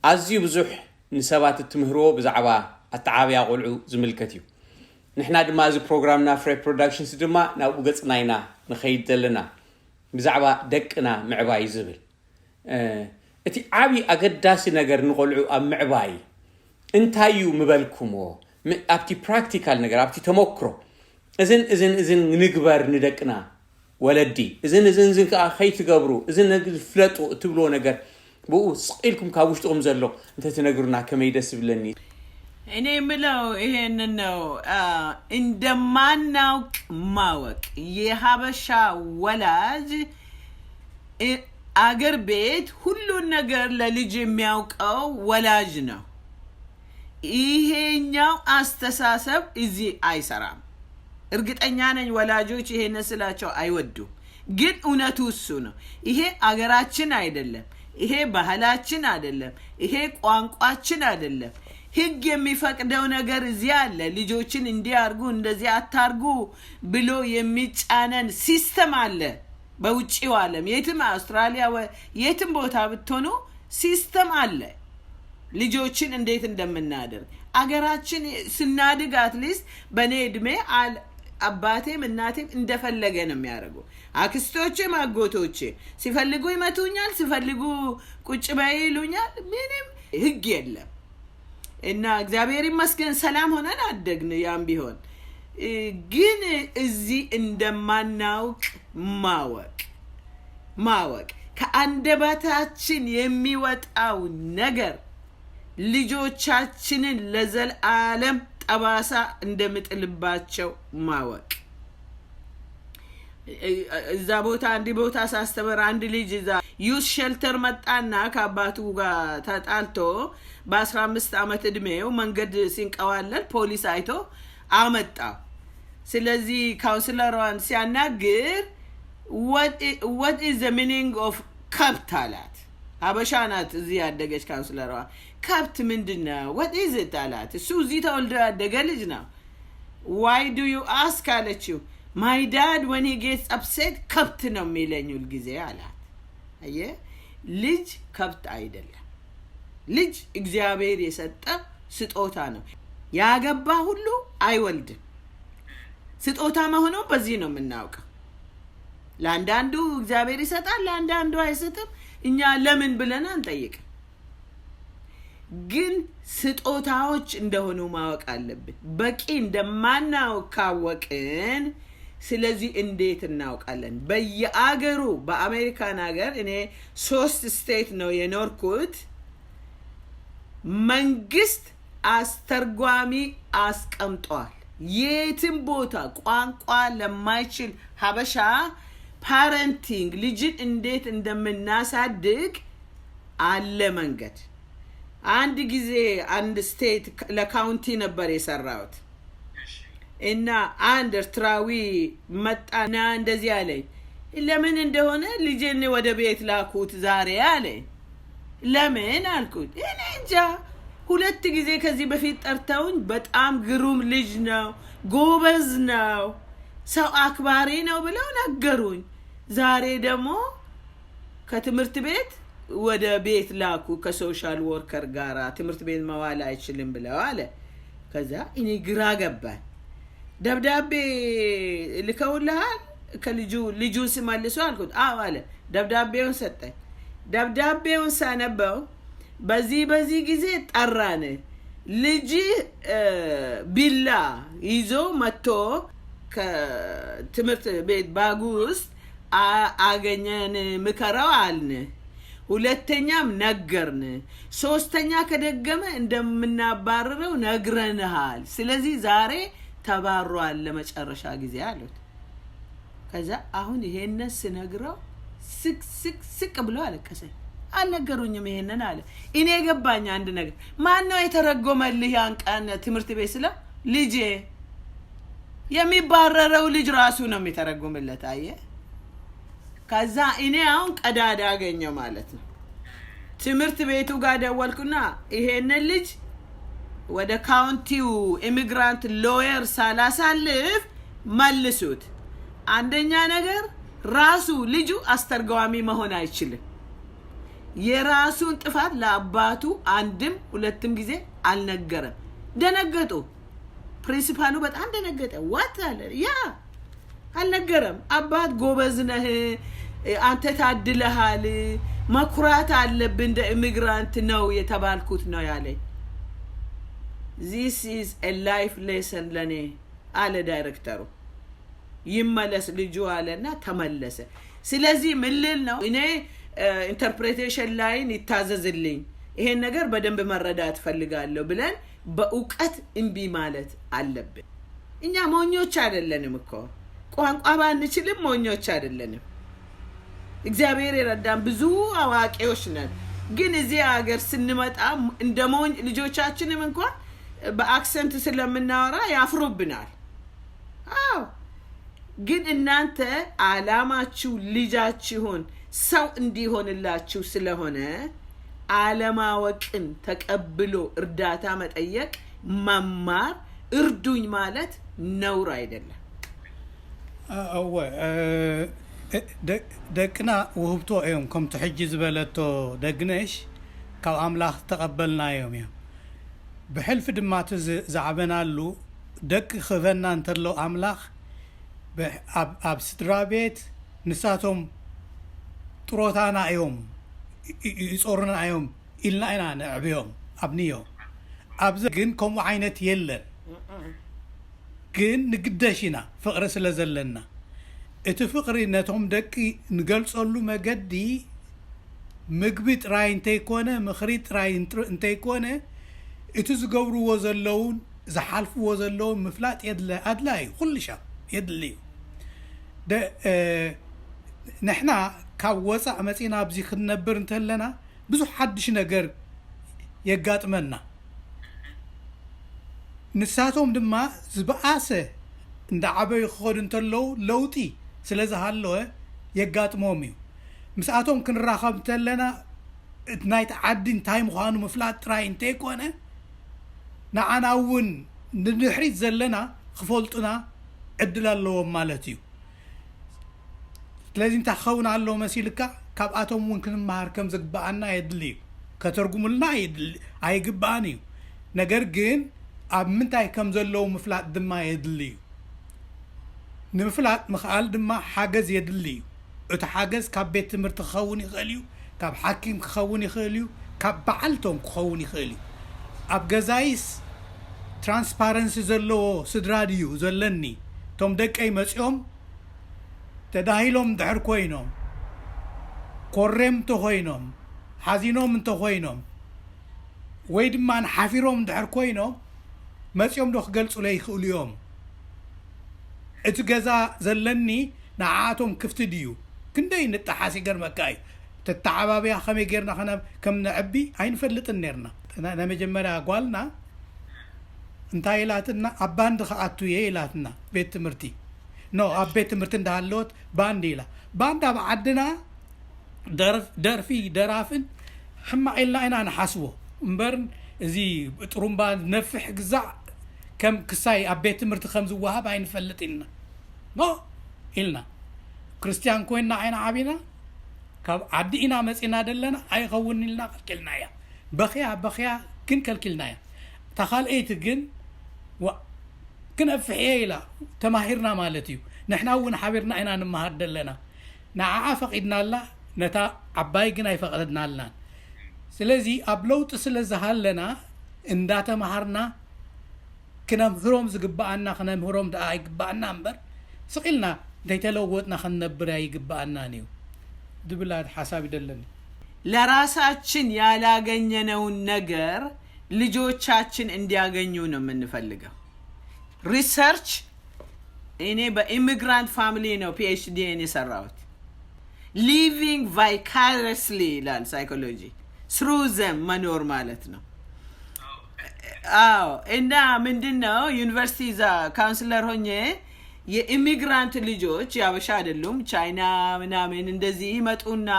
ኣዝዩ ብዙሕ ንሰባት እትምህርዎ ብዛዕባ ኣተዓብያ ቆልዑ ዝምልከት እዩ። ንሕና ድማ እዚ ፕሮግራም ናፍሬ ፕሮዳክሽንስ ድማ ናብኡ ገጽና ኢና ንኸይድ ዘለና፣ ብዛዕባ ደቅና ምዕባይ ዝብል። እቲ ዓብዪ ኣገዳሲ ነገር ንቆልዑ ኣብ ምዕባይ እንታይ እዩ ምበልኩምዎ? ኣብቲ ፕራክቲካል ነገር፣ ኣብቲ ተመክሮ፣ እዝን እዝን እዝን ንግበር ንደቅና ወለዲ፣ እዝን እዝን እዝን ከዓ ከይትገብሩ፣ እዝን ነግ- ፍለጡ እትብልዎ ነገር፣ ብኡ ስቕ ኢልኩም ካብ ውሽጥኹም ዘሎ እንተትነግሩና ከመይ ደስ ይብለኒ። እኔ የምለው ይሄንን ነው። እንደማናውቅ ማወቅ። የሀበሻ ወላጅ አገር ቤት ሁሉን ነገር ለልጅ የሚያውቀው ወላጅ ነው። ይሄኛው አስተሳሰብ እዚህ አይሰራም። እርግጠኛ ነኝ ወላጆች ይሄን ስላቸው አይወዱም። ግን እውነቱ እሱ ነው። ይሄ አገራችን አይደለም። ይሄ ባህላችን አይደለም። ይሄ ቋንቋችን አይደለም። ህግ የሚፈቅደው ነገር እዚህ አለ። ልጆችን እንዲያርጉ እንደዚህ አታርጉ ብሎ የሚጫነን ሲስተም አለ። በውጭው ዓለም የትም አውስትራሊያ የትም ቦታ ብትሆኑ ሲስተም አለ። ልጆችን እንዴት እንደምናደርግ አገራችን ስናድግ አትሊስት በእኔ እድሜ አባቴም እናቴም እንደፈለገ ነው የሚያደርጉ። አክስቶቼም አጎቶቼ ሲፈልጉ ይመቱኛል፣ ሲፈልጉ ቁጭ በይ ይሉኛል። ምንም ህግ የለም እና እግዚአብሔር ይመስገን ሰላም ሆነን አደግን። ያም ቢሆን ግን እዚህ እንደማናውቅ ማወቅ ማወቅ ከአንደበታችን የሚወጣው ነገር ልጆቻችንን ለዘላለም ጠባሳ እንደምጥልባቸው ማወቅ። እዛ ቦታ አንድ ቦታ ሳስተምር አንድ ልጅ እዛ ዩዝ ሸልተር መጣና ከአባቱ ጋር ተጣልቶ በአስራ አምስት ዓመት እድሜው መንገድ ሲንቀዋለል ፖሊስ አይቶ አመጣው። ስለዚህ ካውንስለሯን ሲያናግር what is the meaning of ከብት አላት። አበሻ ናት እዚህ ያደገች ካውንስለሯ። ከብት ምንድን ነው? What is it አላት። እሱ እዚህ ተወልዶ ያደገ ልጅ ነው። Why do you ask አለችው። My dad when he gets upset ከብት ነው የሚለኝ ሁልጊዜ አላት። አየ ልጅ ከብት አይደለም። ልጅ እግዚአብሔር የሰጠ ስጦታ ነው። ያገባ ሁሉ አይወልድም። ስጦታ መሆኑን በዚህ ነው የምናውቀው። ለአንዳንዱ እግዚአብሔር ይሰጣል፣ ለአንዳንዱ አይሰጥም። እኛ ለምን ብለን አንጠይቅም። ግን ስጦታዎች እንደሆኑ ማወቅ አለብን። በቂ እንደማናውቅ ካወቅን ስለዚህ እንዴት እናውቃለን? በየአገሩ በአሜሪካን ሀገር እኔ ሶስት ስቴት ነው የኖርኩት። መንግስት አስተርጓሚ አስቀምጧል። የትም ቦታ ቋንቋ ለማይችል ሀበሻ ፓረንቲንግ ልጅን እንዴት እንደምናሳድግ አለ መንገድ። አንድ ጊዜ አንድ ስቴት ለካውንቲ ነበር የሰራሁት እና አንድ ኤርትራዊ መጣና እንደዚህ አለኝ። ለምን እንደሆነ ልጄን ወደ ቤት ላኩት ዛሬ አለኝ። ለምን አልኩት። እኔ እንጃ። ሁለት ጊዜ ከዚህ በፊት ጠርተውኝ በጣም ግሩም ልጅ ነው፣ ጎበዝ ነው፣ ሰው አክባሪ ነው ብለው ነገሩኝ። ዛሬ ደግሞ ከትምህርት ቤት ወደ ቤት ላኩ ከሶሻል ወርከር ጋራ ትምህርት ቤት መዋል አይችልም ብለው አለ። ከዛ እኔ ግራ ገባኝ። ደብዳቤ ልከውልሃል ከልጁ ልጁን ስመልሱ አልኩት። አዎ አለ። ደብዳቤውን ሰጠኝ። ደብዳቤውን ሳነበው በዚህ በዚህ ጊዜ ጠራን። ልጅ ቢላ ይዞ መጥቶ ከትምህርት ቤት ባጉ ውስጥ አገኘን። ምከረው አልን። ሁለተኛም ነገርን። ሶስተኛ ከደገመ እንደምናባርረው ነግረንሃል። ስለዚህ ዛሬ ተባሯል ለመጨረሻ ጊዜ አሉት። ከዛ አሁን ይሄንን ስነግረው ስቅ ስቅ ስቅ ብሎ አለቀሰ። አልነገሩኝም ይሄንን አለ። እኔ የገባኝ አንድ ነገር፣ ማን ነው የተረጎመልህ ያን ቀን ትምህርት ቤት ስለው ልጄ የሚባረረው ልጅ ራሱ ነው የሚተረጉምለት። አየ ከዛ እኔ አሁን ቀዳዳ አገኘው ማለት ነው። ትምህርት ቤቱ ጋር ደወልኩና ይሄንን ልጅ ወደ ካውንቲው ኢሚግራንት ሎየር ሳላሳልፍ መልሱት። አንደኛ ነገር ራሱ ልጁ አስተርጓሚ መሆን አይችልም። የራሱን ጥፋት ለአባቱ አንድም ሁለትም ጊዜ አልነገረም። ደነገጡ። ፕሪንሲፓሉ በጣም ደነገጠ። ዋት አለ። ያ አልነገረም። አባት ጎበዝ ነህ፣ አንተ ታድለሃል፣ መኩራት አለብህ፣ እንደ ኢሚግራንት ነው የተባልኩት ነው ያለኝ። This is a life lesson ለኔ አለ ዳይሬክተሩ። ይመለስ ልጁ አለና ተመለሰ። ስለዚህ ምን ልል ነው እኔ፣ ኢንተርፕሬቴሽን ላይን ይታዘዝልኝ፣ ይሄን ነገር በደንብ መረዳት ፈልጋለሁ ብለን በእውቀት እምቢ ማለት አለብን። እኛ ሞኞች አይደለንም እኮ። ቋንቋ ባንችልም ሞኞች አይደለንም። እግዚአብሔር የረዳን ብዙ አዋቂዎች ነን። ግን እዚህ ሀገር ስንመጣ እንደ ሞኝ ልጆቻችንም እንኳን በአክሰንት ስለምናወራ ያፍሩብናል። አዎ፣ ግን እናንተ አላማችሁ ልጃችሁን ሰው እንዲሆንላችሁ ስለሆነ አለማወቅን ተቀብሎ እርዳታ መጠየቅ፣ መማር፣ እርዱኝ ማለት ነውር አይደለም። እወ፣ ደቅና ውህብቶ እዮም። ከምቲ ሕጂ ዝበለቶ ደግነሽ፣ ካብ ኣምላኽ ተቐበልናዮም እዮም። ብሕልፊ ድማ እቲ ዝዓበናሉ፣ ደቂ ክህበና እንተሎ ኣምላኽ፣ ኣብ ስድራ ቤት ንሳቶም ጥሮታና እዮም፣ ይጾሩና እዮም ኢልና ኢና ነዕብዮም ኣብ ንዮ። ኣብዚ ግን ከምኡ ዓይነት የለን። ግን ንግደሽ ኢና፣ ፍቕሪ ስለ ዘለና። እቲ ፍቕሪ ነቶም ደቂ ንገልጸሉ መገዲ ምግቢ ጥራይ እንተይኮነ፣ ምኽሪ ጥራይ እንተይኮነ፣ እቲ ዝገብርዎ ዘለውን ዝሓልፍዎ ዘለውን ምፍላጥ ኣድላይ እዩ። ኩሉ ሻብ የድሊ እዩ። ንሕና ካብ ወፃእ መፂና ኣብዚ ክንነብር እንተለና ብዙሕ ሓድሽ ነገር የጋጥመና። ንሳቶም ድማ ዝበኣሰ እንዳዓበዩ ክኸዱ እንተለዉ ለውጢ ስለ ዝሃለወ የጋጥሞም እዩ። ምስኣቶም ክንራኸብ እንተለና ናይቲ ዓዲ እንታይ ምዃኑ ምፍላጥ ጥራይ እንተይኮነ ንዓና እውን ንድሕሪት ዘለና ክፈልጡና ዕድል ኣለዎም ማለት እዩ። ስለዚ እንታይ ክኸውን ኣለዎ መሲልካ? ካብኣቶም እውን ክንመሃር ከም ዝግብኣና የድሊ እዩ። ከተርጉሙልና ኣይግብኣን እዩ። ነገር ግን ኣብ ምንታይ ከም ዘለዉ ምፍላጥ ድማ የድሊ እዩ። ንምፍላጥ ምኽኣል ድማ ሓገዝ የድሊ እዩ። እቲ ሓገዝ ካብ ቤት ትምህርቲ ክኸውን ይኽእል እዩ፣ ካብ ሓኪም ክኸውን ይኽእል እዩ፣ ካብ በዓልቶም ክኸውን ይኽእል እዩ። ኣብ ገዛይስ ትራንስፓረንሲ ዘለዎ ስድራ ድዩ ዘለኒ? እቶም ደቀይ መፂኦም ተዳሂሎም እንድሕር ኮይኖም፣ ኮሬም እንተኾይኖም፣ ሓዚኖም እንተኾይኖም፣ ወይ ድማ ንሓፊሮም እንድሕር ኮይኖም፣ መፂኦም ዶ ክገልፁለይ ይኽእሉ እዮም? እቲ ገዛ ዘለኒ ንዓኣቶም ክፍቲ ድዩ? ክንደይ ንጠሓስ ይገርመካ እዩ። ተተዓባብያ ከመይ ጌርና ከም ነዕቢ ኣይንፈልጥን ኔርና። ናይ መጀመርያ ጓልና እንታይ ኢላትና? ኣብ ባንድ ክኣቱ እየ ኢላትና። ቤት ትምህርቲ ኖ ኣብ ቤት ትምህርቲ እንዳሃለወት ባንድ ኢላ። ባንድ ኣብ ዓድና ደርፊ ደራፍን ሕማቕ ኢልና ኢና ንሓስቦ እምበር፣ እዚ ጥሩምባ ነፍሕ ግዛዕ ከም ክሳይ ኣብ ቤት ትምህርቲ ከም ዝወሃብ ኣይንፈልጥ ኢልና ኖ ኢልና። ክርስትያን ኮይና ዓይና ዓቢና፣ ካብ ዓዲ ኢና መፂና ደለና፣ ኣይኸውን ኢልና ከልኪልናያ። በኽያ በኽያ ግን ከልኪልናያ። እታ ካልኣይቲ ግን ዋ ክነፍሕ እየ ኢላ። ተማሂርና ማለት እዩ። ንሕና እውን ሓቢርና ኢና ንመሃር ደለና። ንዓዓ ፈቒድናላ፣ ነታ ዓባይ ግን ኣይፈቐድናልናን። ስለዚ ኣብ ለውጢ ስለ ዝሃለና እንዳተምሃርና ክነምህሮም ዝግብኣና ክነምህሮም ደኣ ኣይግብኣና እምበር፣ ስቕ ኢልና እንተይተለወጥና ክንነብር ኣይግብኣናን እዩ ዝብል ሓሳብ ይደለኒ። ለራሳችን ያላገኘነውን ነገር ልጆቻችን እንዲያገኙ ነው የምንፈልገው። ሪሰርች እኔ በኢሚግራንት ፋሚሊ ነው ፒኤችዲን የሰራሁት። Living vicariously ይላል ሳይኮሎጂ። Through them መኖር ማለት ነው። አዎ። እና ምንድን ነው ዩኒቨርሲቲ እዛ ካውንስለር ሆኜ የኢሚግራንት ልጆች ያበሻ አይደሉም፣ ቻይና ምናምን እንደዚህ ይመጡና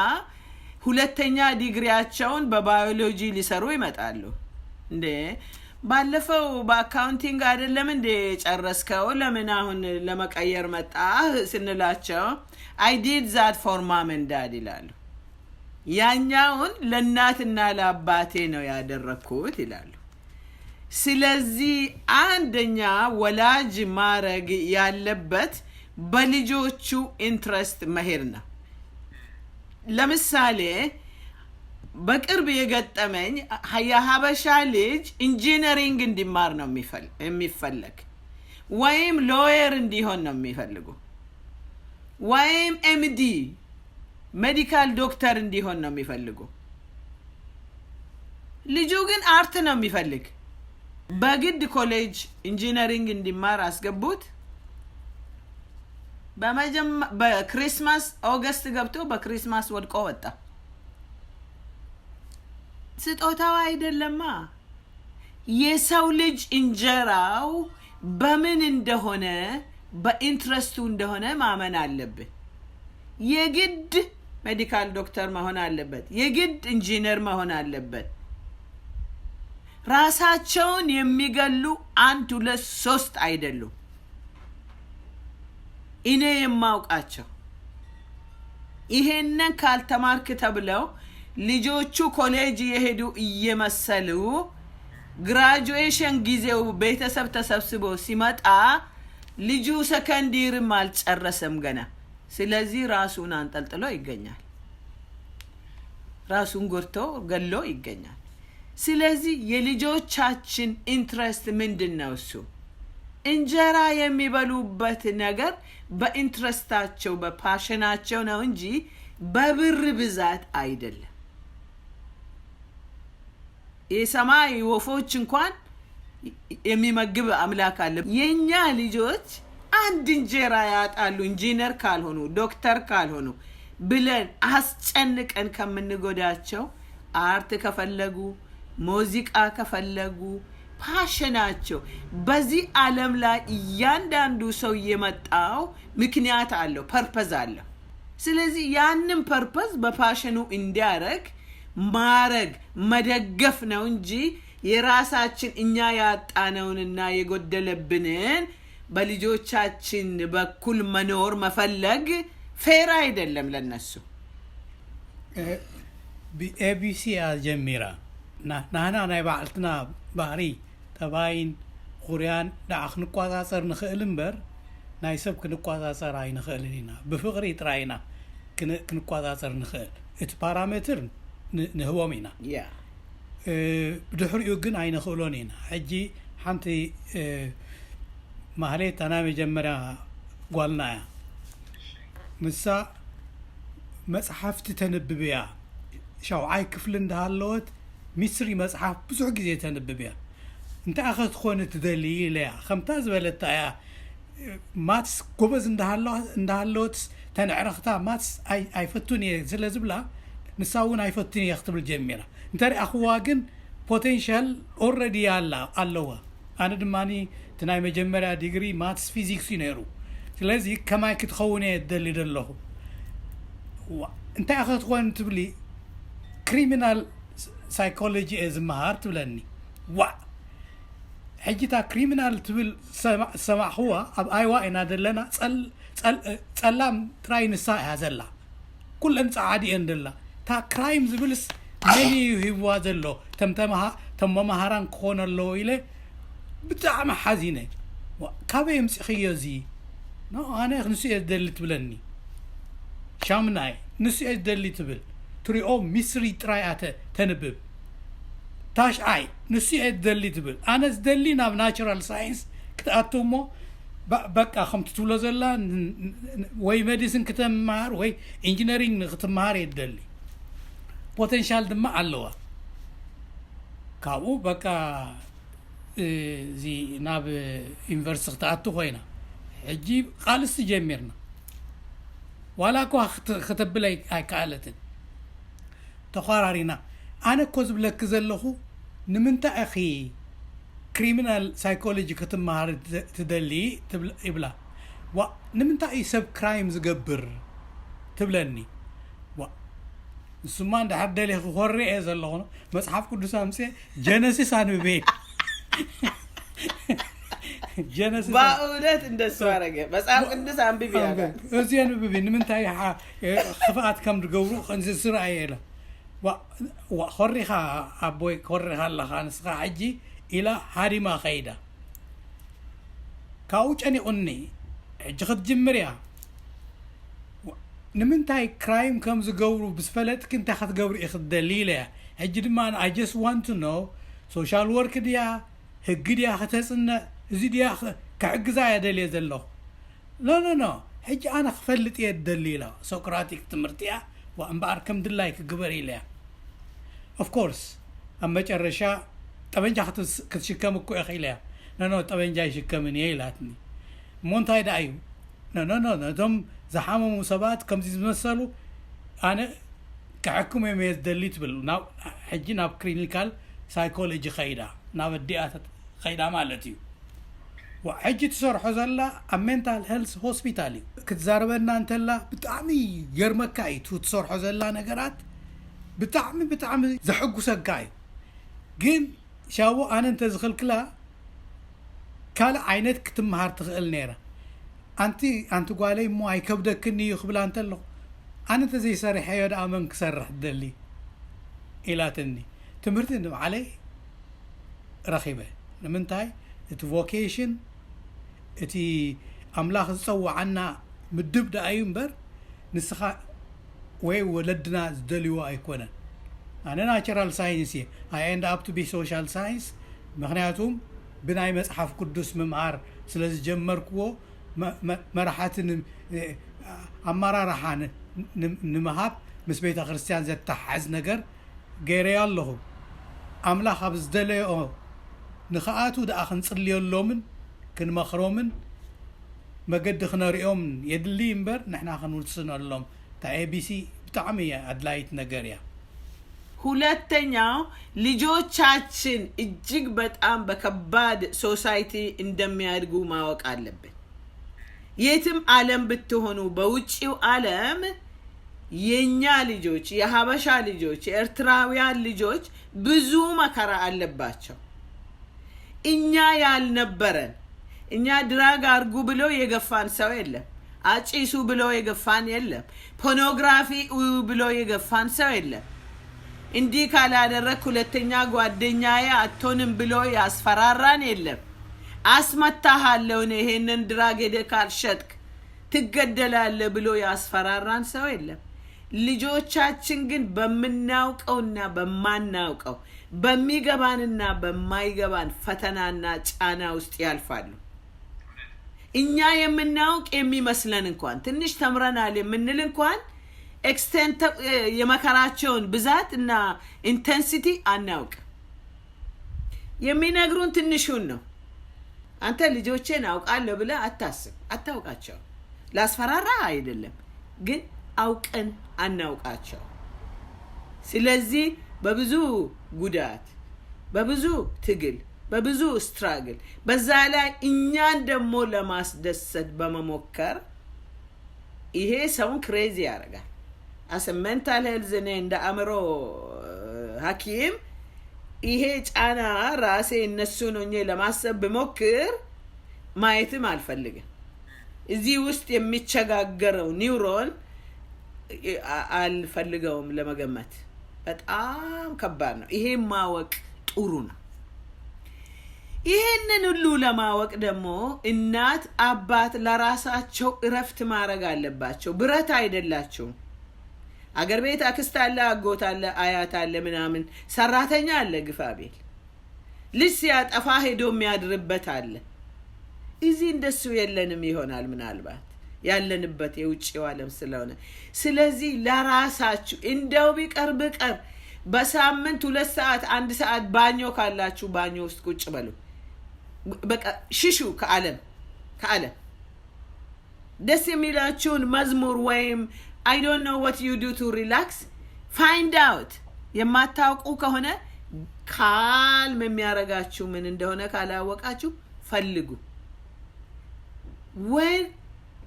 ሁለተኛ ዲግሪያቸውን በባዮሎጂ ሊሰሩ ይመጣሉ። እንዴ ባለፈው በአካውንቲንግ አይደለም እንዴ ጨረስከው? ለምን አሁን ለመቀየር መጣህ ስንላቸው I did that for mom and dad ይላሉ። ያኛውን ለእናትና ለአባቴ ነው ያደረግኩት ይላሉ። ስለዚህ አንደኛ ወላጅ ማረግ ያለበት በልጆቹ interest መሄድ ነው። ለምሳሌ በቅርብ የገጠመኝ የሀበሻ ልጅ engineering እንዲማር ነው የሚፈል- የሚፈለግ ወይም lawyer እንዲሆን ነው የሚፈልጉ ወይም M D medical doctor እንዲሆን ነው የሚፈልጉ። ልጁ ግን art ነው የሚፈልግ። በግድ ኮሌጅ engineering እንዲማር አስገቡት። በመጀመ- በክሪስማስ ኦገስት ገብቶ በክሪስማስ ወድቆ ወጣ። ስጦታው አይደለማ። የሰው ልጅ እንጀራው በምን እንደሆነ በ interest ኡ እንደሆነ ማመን አለብህ። የግድ medical doctor መሆን አለበት። የግድ engineer መሆን አለበት። ራሳቸውን የሚገሉ አንድ ሁለት ሶስት አይደሉም። እኔ የማውቃቸው ይሄንን ካልተማርክ ተብለው ልጆቹ ኮሌጅ የሄዱ እየመሰሉ graduation ጊዜው ቤተሰብ ተሰብስቦ ሲመጣ ልጁ second year ም አልጨረሰም ገና። ስለዚህ ራሱን አንጠልጥሎ ይገኛል። ራሱን ጎድቶ ገሎ ይገኛል። ስለዚህ የልጆቻችን interest ምንድን ነው? እሱ እንጀራ የሚበሉበት ነገር በ interest ኣቸው በ passion ኣቸው ነው እንጂ በብር ብዛት አይደለም። የሰማይ ወፎች እንኳን የሚመግብ አምላክ አለ። የኛ ልጆች አንድ እንጀራ ያጣሉ እንጂነር ካልሆኑ ዶክተር ካልሆኑ ብለን አስጨንቀን ከምንጎዳቸው አርት ከፈለጉ ሙዚቃ ከፈለጉ ፓሽናቸው በዚህ ዓለም ላይ እያንዳንዱ ሰው የመጣው ምክንያት አለው፣ ፐርፐዝ አለው። ስለዚህ ያንን ፐርፐዝ በፓሽኑ እንዲያረግ ማረግ መደገፍ ነው እንጂ የራሳችን እኛ ያጣነውንና የጎደለብንን በልጆቻችን በኩል መኖር መፈለግ ፌር አይደለም ለነሱ። ኤቢሲ እያ ጀሚራ። ናህና ናይ ባዕልትና ባህሪ ጠባይን ኹርያን ደኣ ክንቋፃፀር ንኽእል እምበር ናይ ሰብ ክንቋፃፀር ኣይንኽእልን ኢና። ብፍቕሪ ጥራይ ኢና ክንቋፃፀር ንኽእል። እቲ ፓራሜትር ንህቦም ኢና። ብድሕሪኡ ግን ኣይንኽእሎን ኢና። ሕጂ ሓንቲ ማህሌት ኣና መጀመርያ ጓልና እያ። ንሳ መፅሓፍቲ ተንብብ እያ። ሻውዓይ ክፍሊ እንዳሃለወት ሚስሪ መፅሓፍ ብዙሕ ግዜ ተንብብ እያ። እንታይ ኣኸ ትኾን ትደሊ ኢለያ። ከምታ ዝበለታ እያ። ማትስ ጎበዝ እንዳሃለወት ተንዕረኽታ ማትስ ኣይፈቱን እየ ስለ ዝብላ ንሳ እውን ኣይፈቱን እየ ክትብል ጀሚራ። እንተ ሪኣኽዋ ግን ፖቴንሻል ኦረዲ ኣላ ኣለዋ። ኣነ ድማ እቲ ናይ መጀመርያ ዲግሪ ማትስ ፊዚክስ እዩ ነይሩ። ስለዚ ከማይ ክትኸውን እየ ደሊ ደለኹ። እንታይ ኣኸ ትኾን ትብሊ ክሪሚናል ሳይኮሎጂ እየ ዝመሃር ትብለኒ። ዋዕ ሕጂ እታ ክሪሚናል ትብል ዝሰማዕኽዋ ኣብ ኣይዋ ኢና ዘለና። ፀላም ጥራይ ንሳ እያ ዘላ። ኩለን ፀዓዲ እየን ዘላ። እታ ክራይም ዝብልስ መን እዩ ሂብዋ ዘሎ? ተም መምሃራን ክኾነ ኣለዎ ኢለ ብጣዕሚ ሓዚነ። ካበይ የምፅኽዮ እዚ? ኣነ ንሱ እየ ዝደሊ ትብለኒ። ሻምናይ ንሱ እየ ዝደሊ ትብል። ትሪኦ ሚስሪ ጥራይ እያ ተንብብ። ታሽዓይ ንሱ እየ ዝደሊ ትብል። ኣነ ዝደሊ ናብ ናቹራል ሳይንስ ክትኣቱ እሞ በቃ ከምቲ ትብሎ ዘላ ወይ ሜዲሲን ክትመሃር ወይ ኢንጂነሪንግ ንክትመሃር እየ ዝደሊ። ፖቴንሻል ድማ ኣለዋ። ካብኡ በቃ እዚ ናብ ዩኒቨርሲቲ ክትኣቱ ኮይና። ሕጂ ቃልሲ ጀሚርና። ዋላ እኳ ክተብል ኣይከኣለትን። ተኳራሪና። ኣነ እኮ ዝብለኪ ዘለኹ ንምንታይ ኢኺ ክሪሚናል ሳይኮሎጂ ክትመሃሪ ትደሊ ይብላ። ዋ ንምንታይ እዩ ሰብ ክራይም ዝገብር ትብለኒ። ዋ ንሱማ እንድሕር ደሊኺ ኮሬ እየ ዘለኹ። መፅሓፍ ቅዱስ ኣምፅኤ ጀነሲስ ኣንብቤ። ጀነሲስ በእውነት እንደሱ ኣረገ። መፅሓፍ ቅዱስ ኣንብቢ ኣለ። እዚ ኣንብቢ ንምንታይ ክፍኣት ከም ዝገብሩ ስራእየ ኢላ። ዋ ዋ ኮሪኻ ኣቦይ ኮሪኻ ኣለኻ ንስኻ ሕጂ ኢላ ሃዲማ ኸይዳ። ካብኡ ጨኒቑኒ። ሕጂ ክትጅምር እያ። ንምንታይ ክራይም ከም ዝገብሩ ብዝፈለጥኪ እንታይ ክትገብሪ ኢኺ ትደሊ ኢለ እያ። ሕጂ ድማ I just want to know social work ድያ ህጊ ድያ ከተጽንዕ እዚ ድያ ክሕግዛ እያ ደልየ ዘለኹ። No no no ሕጂ ኣነ ክፈልጥ እየ ደሊ ኢላ። ሶክራቲክ ትምህርቲ እያ። እምበኣር ከም ድላይ ክግበር ኢለ እያ። Of course ኣብ መጨረሻ ጠበንጃ ክትሽከም እኮ እየ ኢለ እያ። No no ጠበንጃ ይሽከምን እየ ኢላትኒ። እሞ እንታይ ደኣ እዩ? No no no ነቶም ዝሓመሙ ሰባት ከምዚ ዝመሰሉ ኣነ ክሕክም እዮም እየ ዝደሊ ትብል። ሕጂ ናብ ክሊኒካል ሳይኮሎጂ ኸይዳ ናብ ኣዲኣ ኸይዳ ማለት እዩ። ሕጂ ትሰርሖ ዘላ ኣብ ሜንታል ሄልስ ሆስፒታል እዩ። ክትዛረበና እንተላ ብጣዕሚ ይገርመካ እዩ። ትሰርሖ ዘላ ነገራት ብጣዕሚ ብጣዕሚ ዘሐጉሰካ እዩ። ግን ሻቡ ኣነ እንተዝኽልክላ ካልእ ዓይነት ክትመሃር ትኽእል ነይራ። ኣንቲ ኣንቲ ጓለይ እሞ ኣይከብደክን እዩ ክብላ እንተለኹ ኣነ እንተዘይሰሪሐዮ ደኣ መን ክሰርሕ ትደሊ ኢላትኒ። ትምህርቲ ንባዕለይ ረኺበ። ንምንታይ እቲ ቮኬሽን እቲ ኣምላኽ ዝጸውዓና ምድብ ደኣ እዩ እምበር ንስኻ ወይ ወለድና ዝደልይዎ ኣይኮነን። ኣነ ናቸራል ሳይንስ እየ። I end up to be social science ምክንያቱም ብናይ መጽሓፍ ቅዱስ ምምሃር ስለ ዝጀመርክዎ መራሕቲ ኣመራርሓ ንምሃብ ምስ ቤተ ክርስቲያን ዘተሓዝ ነገር ገይረዮ ኣለኹ። ኣምላኽ ኣብ ዝደለዮ ንኽኣቱ ደኣ ክንጽልየሎምን ክንመኽሮምን መገዲ ክነርእዮም የድሊ እምበር ንሕና ክንውስነሎም እታ ኤቢሲ ብጣዕሚ ኣድላይት ነገር እያ። ሁለተኛው ልጆቻችን እጅግ በጣም በከባድ ሶሳይቲ እንደሚያድጉ ማወቅ አለብን። የትም ዓለም ብትሆኑ በውጭው ዓለም የኛ ልጆች፣ የሀበሻ ልጆች፣ የኤርትራውያን ልጆች ብዙ መከራ አለባቸው። እኛ ያልነበረን እኛ ድራግ አርጉ ብሎ የገፋን ሰው የለም። አጭሱ ብሎ የገፋን የለም። ፖርኖግራፊ እዩ ብሎ የገፋን ሰው የለም። እንዲህ ካላደረክ ሁለተኛ ጓደኛዬ አትሆንም ብሎ ያስፈራራን የለም። አስመታሃለሁ እኔ ይሄንን ድራግ ሄደህ ካልሸጥክ ትገደላለህ ብሎ ያስፈራራን ሰው የለም። ልጆቻችን ግን በምናውቀውና በማናውቀው በሚገባንና በማይገባን ፈተናና ጫና ውስጥ ያልፋሉ። እኛ የምናውቅ የሚመስለን እንኳን ትንሽ ተምረናል የምንል እንኳን ኤክስቴንት የመከራቸውን ብዛት እና ኢንተንሲቲ አናውቅ። የሚነግሩን ትንሹን ነው። አንተ ልጆቼን አውቃለሁ ብለህ አታስብ፣ አታውቃቸው። ላስፈራራ አይደለም ግን አውቀን አናውቃቸው። ስለዚህ በብዙ ጉዳት፣ በብዙ ትግል፣ በብዙ ስትራግል፣ በዛ ላይ እኛን ደግሞ ለማስደሰት በመሞከር ይሄ ሰውን ክሬዚ ያደርጋል። አስ ሜንታል ሄልዝ እኔ እንደ አእምሮ ሐኪም ይሄ ጫና ራሴ እነሱን ሆኜ ለማሰብ ብሞክር ማየትም አልፈልግም። እዚህ ውስጥ የሚቸጋገረው ኒውሮን አልፈልገውም ለመገመት። በጣም ከባድ ነው። ይሄ ማወቅ ጥሩ ነው። ይሄንን ሁሉ ለማወቅ ደግሞ እናት አባት ለራሳቸው እረፍት ማድረግ አለባቸው። ብረት አይደላቸውም። አገር ቤት አክስት አለ፣ አጎት አለ፣ አያት አለ፣ ምናምን ሰራተኛ አለ፣ ግፋ ቤል ልጅ ሲያጠፋ ሄዶ የሚያድርበት አለ። እዚህ እንደሱ የለንም ይሆናል ምናልባት ያለንበት የውጭው ዓለም ስለሆነ። ስለዚህ ለራሳችሁ እንደው ቢቀር ብቀር በሳምንት ሁለት ሰዓት አንድ ሰዓት ባኞ ካላችሁ ባኞ ውስጥ ቁጭ በሉ። በቃ ሽሹ ከዓለም ከዓለም። ደስ የሚላችሁን መዝሙር ወይም I don't know what you do to relax, find out። የማታውቁ ከሆነ ካልም የሚያረጋችሁ ምን እንደሆነ ካላወቃችሁ ፈልጉ። When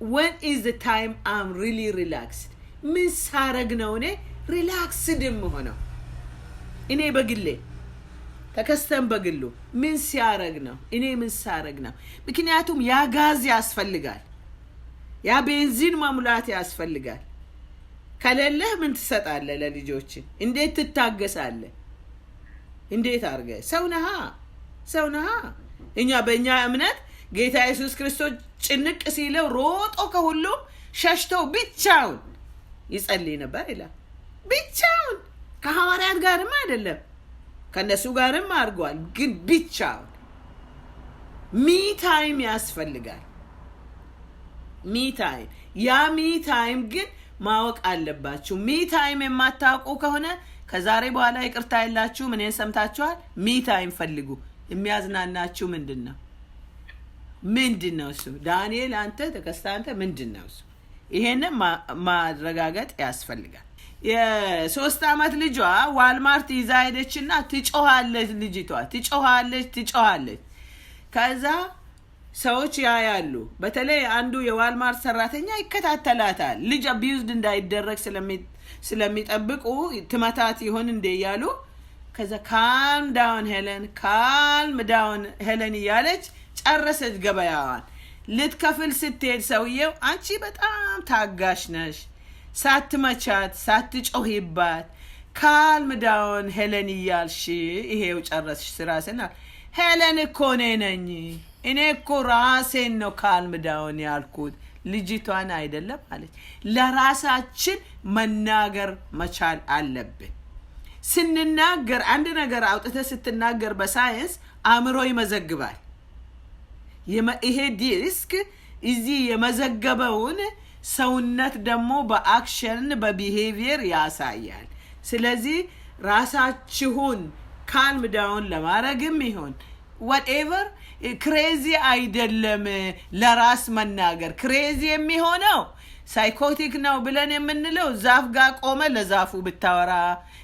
when is the time I'm really relaxed? ምን ሳረግ ነው እኔ ሪላክስድ የምሆነው? እኔ በግሌ ተከስተን በግሉ ምን ሲያረግ ነው? እኔ ምን ሳረግ ነው? ምክንያቱም ያ ጋዝ ያስፈልጋል፣ ያ ቤንዚን መሙላት ያስፈልጋል። ከሌለህ ምን ትሰጣለህ ለልጆች? እንዴት ትታገሳለህ? እንዴት አድርገህ? ሰው ነሃ፣ ሰው ነሃ። እኛ በእኛ እምነት ጌታ ኢየሱስ ክርስቶስ ጭንቅ ሲለው ሮጦ ከሁሉም ሸሽቶ ብቻውን ይጸልይ ነበር ይላል። ብቻውን፣ ከሐዋርያት ጋርም አይደለም፣ ከነሱ ጋርም አድርጓል፣ ግን ብቻውን። ሚ ታይም ያስፈልጋል። ሚ ታይም፣ ያ ሚ ታይም ግን ማወቅ አለባችሁ። ሚ ታይም የማታውቁ ከሆነ ከዛሬ በኋላ ይቅርታ የላችሁም። እኔን ሰምታችኋል። ሚ ታይም ፈልጉ። የሚያዝናናችሁ ምንድን ነው? ምንድን ነው እሱ? ዳንኤል አንተ፣ ተከስተ አንተ፣ ምንድን ነው እሱ? ይሄንን ማ- ማረጋገጥ ያስፈልጋል። የሶስት ዓመት ልጇ ዋልማርት ይዛ ሄደችና ትጮኻለች። ልጅቷ ትጮኻለች፣ ትጮኻለች። ከዛ ሰዎች ያያሉ። በተለይ አንዱ የዋልማርት ሰራተኛ ይከታተላታል። ልጅ አቢዩዝድ እንዳይደረግ ስለሚ- ስለሚጠብቁ ትመታት ይሆን እንዴ እያሉ፣ ከዛ ካልም ዳውን ሄለን፣ ካልም ዳውን ሄለን እያለች ጨረሰች ገበያዋን። ልትከፍል ስትሄድ ሰውየው አንቺ በጣም ታጋሽ ነሽ፣ ሳትመቻት ሳትጮሂባት ካልም ዳውን ሄለን እያልሽ ይሄው ጨረስሽ ስራ ስና፣ ሄለን እኮ እኔ ነኝ፣ እኔ እኮ ራሴን ነው ካልም ዳውን ያልኩት፣ ልጅቷን አይደለም አለች። ለራሳችን መናገር መቻል አለብን። ስንናገር፣ አንድ ነገር አውጥተህ ስትናገር በሳይንስ አእምሮ ይመዘግባል። የመ- ይሄ ዲስክ እዚህ የመዘገበውን ሰውነት ደግሞ በአክሽን በቢሄቪየር ያሳያል። ስለዚህ ራሳችሁን ካልም ዳውን ለማድረግም ይሆን whatever, ክሬዚ አይደለም። ለራስ መናገር ክሬዚ የሚሆነው ሳይኮቲክ ነው ብለን የምንለው ዛፍ ጋር ቆመ ለዛፉ ብታወራ፣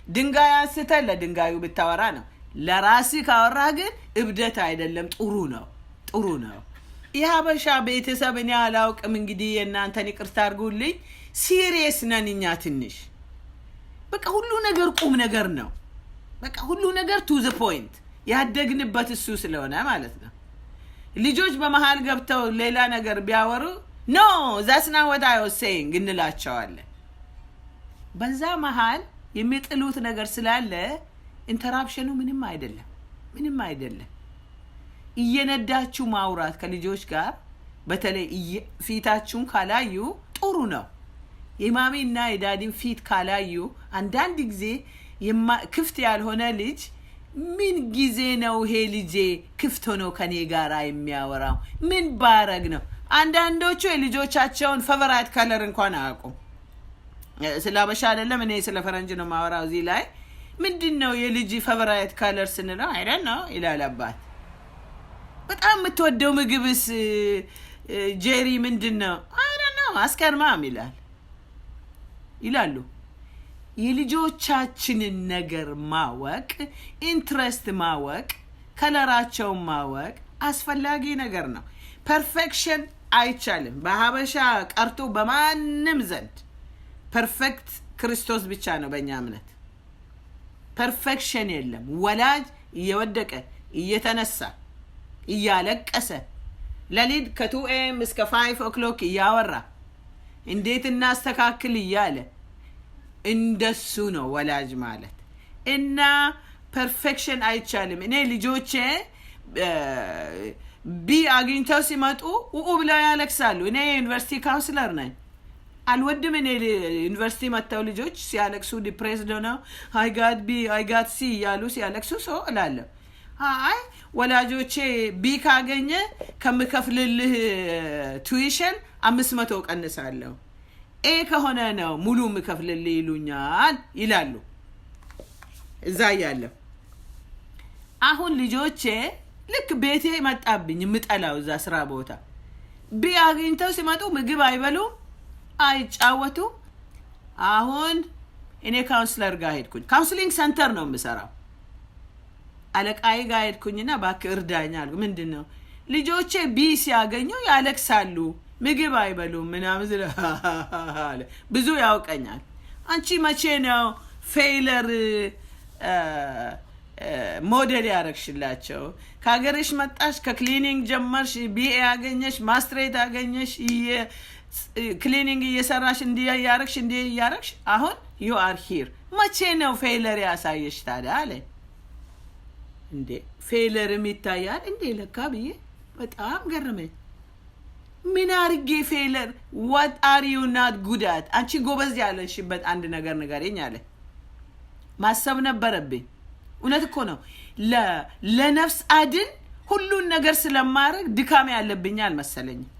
ድንጋይ አንስተ ለድንጋዩ ብታወራ ነው። ለራስ ካወራ ግን እብደት አይደለም፣ ጥሩ ነው፣ ጥሩ ነው። የሀበሻ ቤተሰብ እኔ አላውቅም፣ እንግዲህ የእናንተን ይቅርታ አድርጉልኝ። ሲሪየስ ነን እኛ ትንሽ። በቃ ሁሉ ነገር ቁም ነገር ነው። በቃ ሁሉ ነገር to the point፣ ያደግንበት እሱ ስለሆነ ማለት ነው። ልጆች በመሃል ገብተው ሌላ ነገር ቢያወሩ no, that's not what I was saying እንላቸዋለን። በዛ መሃል የሚጥሉት ነገር ስላለ ኢንተራፕሽኑ ምንም አይደለም፣ ምንም አይደለም። እየነዳችሁ ማውራት ከልጆች ጋር፣ በተለይ እየ- ፊታችሁን ካላዩ ጥሩ ነው። የማሚ እና የዳዲን ፊት ካላዩ፣ አንዳንድ ጊዜ የማ- ክፍት ያልሆነ ልጅ ምን ጊዜ ነው ይሄ ልጄ ክፍት ሆኖ ከኔ ጋር የሚያወራው? ምን ባረግ ነው? አንዳንዶቹ የልጆቻቸውን ፌቨራይት ከለር እንኳን አያውቁም። ስለ አበሻ አይደለም፣ እኔ ስለ ፈረንጅ ነው ማወራው። እዚህ ላይ ምንድን ነው የልጅ ፌቨራይት ከለር ስንለው አይ ዶንት ኖ ይላል አባት። በጣም የምትወደው ምግብስ ጄሪ ምንድን ነው? አይ ዶንት ኖ፣ አስክ ሄር ማም ይላል፣ ይላሉ። የልጆቻችንን ነገር ማወቅ፣ ኢንትረስት ማወቅ፣ ከለራቸውን ማወቅ አስፈላጊ ነገር ነው። ፐርፌክሽን አይቻልም። በሀበሻ ቀርቶ በማንም ዘንድ ፐርፌክት ክርስቶስ ብቻ ነው በእኛ እምነት። ፐርፌክሽን የለም። ወላጅ እየወደቀ እየተነሳ እያለቀሰ ለሊት ከ two a.m. እስከ five o'clock እያወራ እንዴት እናስተካክል እያለ፣ እንደሱ ነው ወላጅ ማለት። እና ፐርፌክሽን አይቻልም። እኔ ልጆቼ ቢ አግኝተው ሲመጡ ውኡ ብለው ያለቅሳሉ። እኔ የዩኒቨርሲቲ ካውንስለር ነኝ። አልወድም። እኔ ዩኒቨርሲቲ መጥተው ልጆች ሲያለቅሱ፣ ዲፕሬስድ ሆነው I got B, I got C እያሉ ሲያለቅሱ ሰው እላለሁ። አይ ወላጆቼ ቢ ካገኘ ከምከፍልልህ ቱዊሽን አምስት መቶ ቀንሳለሁ፣ ኤ ከሆነ ነው ሙሉ ምከፍልልህ ይሉኛል ይላሉ። እዛ እያለሁ አሁን ልጆቼ ልክ ቤቴ መጣብኝ፣ የምጠላው እዛ ስራ ቦታ። ቢ አግኝተው ሲመጡ ምግብ አይበሉም፣ አይጫወቱም። አሁን እኔ ካውንስለር ጋር ሄድኩኝ። ካውንስሊንግ ሰንተር ነው የምሰራው። አለቃዬ ጋር ሄድኩኝና እባክህ እርዳኝ አልኩ። ምንድን ነው? ልጆቼ ቢ ሲያገኙ ያለቅሳሉ፣ ምግብ አይበሉም ምናምን ስለ አለ። ብዙ ያውቀኛል። አንቺ መቼ ነው ፌይለር ሞዴል ያረግሽላቸው? ከሀገርሽ መጣሽ፣ ከክሊኒንግ ጀመርሽ፣ ቢ ኤ አገኘሽ፣ ማስትሬት አገኘሽ፣ እየ- cleaning እየሰራሽ እንዲህ እያረግሽ እንዲህ እያረግሽ አሁን you are here። መቼ ነው failure ያሳየሽ ታዲያ አለ። እንዴ failure ም ይታያል እንዴ ለካ ብዬ በጣም ገረመኝ። ምን አርጌ failure? What are you not good at? አንቺ ጎበዝ ያለሽበት አንድ ነገር ንገሪኝ አለ። ማሰብ ነበረብኝ። እውነት እኮ ነው። ለነፍስ አድን ሁሉን ነገር ስለማድረግ ድካም ያለብኝ አልመሰለኝም።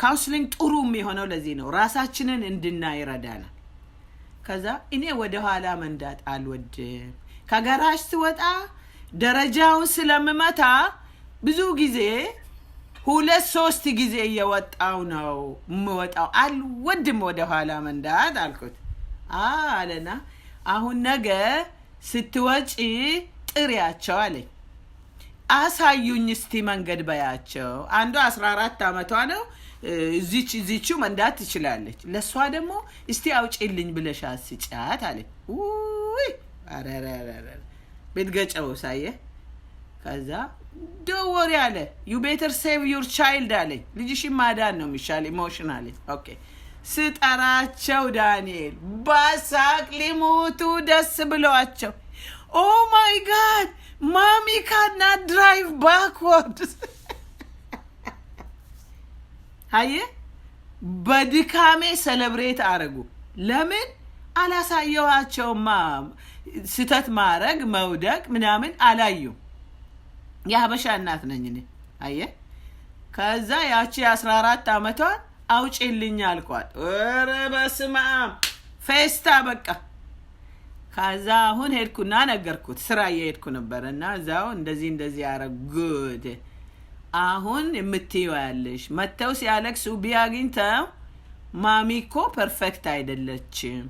Counselling ጥሩ የሚሆነው ለዚህ ነው፣ ራሳችንን እንድናይ ይረዳናል። ከዛ እኔ ወደ ኋላ መንዳት አልወድም። ከጋራጅ ስወጣ ደረጃውን ስለምመታ ብዙ ጊዜ ሁለት ሶስት ጊዜ እየወጣው ነው የምወጣው። አልወድም ወደ ኋላ መንዳት አልኩት። አለና አሁን ነገ ስትወጪ ጥሪያቸው አለኝ። አሳዩኝ እስቲ መንገድ በያቸው። አንዷ አስራ አራት ዓመቷ ነው። እዚች እዚቹ መንዳት ትችላለች። ለእሷ ደግሞ እስቲ አውጪልኝ ብለሽ አስጫት አለኝ። ውይ አረረረረ ቤት ገጨው ሳየ። ከዛ don't worry አለ። You better save your child አለኝ። ልጅሽን ማዳን ነው የሚሻል emotionally። Okay ስጠራቸው ዳንኤል በሳቅ ሊሞቱ ደስ ብለዋቸው። Oh my God mommy cannot drive backwards። አየ በድካሜ celebrate አረጉ። ለምን አላሳየዋቸውማ? ስተት ማረግ መውደቅ ምናምን አላዩ። የሀበሻ እናት ነኝ እኔ። አየ ከዛ ያቺ የ አስራ አራት ዓመቷን አውጪልኝ አልኳት። ኧረ በስመ አብ ፌስታ በቃ። ከዛ አሁን ሄድኩና ነገርኩት። ስራ እየሄድኩ ነበር እና እዛው እንደዚህ እንደዚህ ያረግ good አሁን የምትይው ያለሽ መተው ሲያለቅሱ ቢ አግኝተው ማሚ እኮ perfect አይደለችም።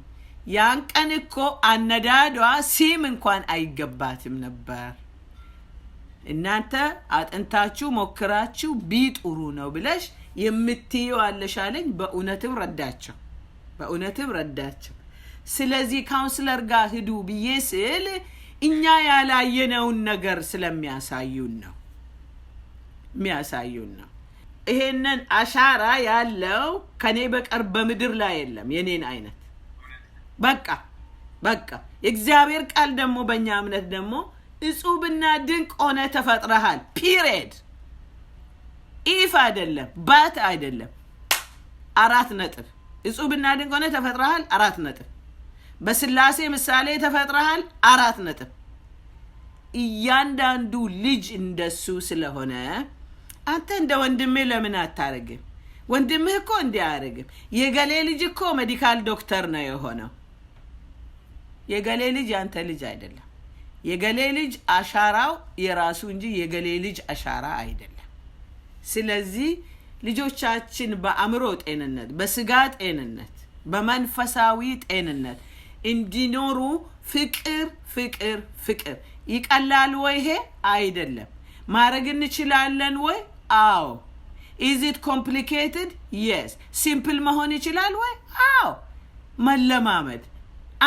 ያን ቀን እኮ አነዳዷ ሲም እንኳን አይገባትም ነበር። እናንተ አጥንታችሁ ሞክራችሁ ቢ ጥሩ ነው ብለሽ የምትይው አለሽ አለኝ። በእውነትም ረዳቸው፣ በእውነትም ረዳቸው። ስለዚህ counselor ጋር ሂዱ ብዬ ስል እኛ ያላየነውን ነገር ስለሚያሳዩን ነው፣ የሚያሳዩን ነው። ይሄንን አሻራ ያለው ከኔ በቀር በምድር ላይ የለም የኔን አይነት። በቃ በቃ የእግዚአብሔር ቃል ደግሞ በእኛ እምነት ደግሞ እጹብና ድንቅ ሆነ ተፈጥረሃል። Period። If አይደለም but አይደለም። አራት ነጥብ። እጹብና ድንቅ ሆነ ተፈጥረሃል። አራት ነጥብ። በስላሴ ምሳሌ ተፈጥረሃል። አራት ነጥብ። እያንዳንዱ ልጅ እንደሱ ስለሆነ አንተ እንደ ወንድሜ ለምን አታረግም? ወንድምህ እኮ እንዲህ አያረግም። የገሌ ልጅ እኮ medical doctor ነው የሆነው። የገሌ ልጅ ያንተ ልጅ አይደለም። የገሌ ልጅ አሻራው የራሱ እንጂ የገሌ ልጅ አሻራ አይደለም። ስለዚህ ልጆቻችን በአእምሮ ጤንነት፣ በስጋ ጤንነት፣ በመንፈሳዊ ጤንነት እንዲኖሩ ፍቅር ፍቅር ፍቅር። ይቀላል ወይ? ይሄ አይደለም። ማድረግ እንችላለን ወይ? አዎ። Is it complicated? Yes። Simple መሆን ይችላል ወይ? አዎ። መለማመድ።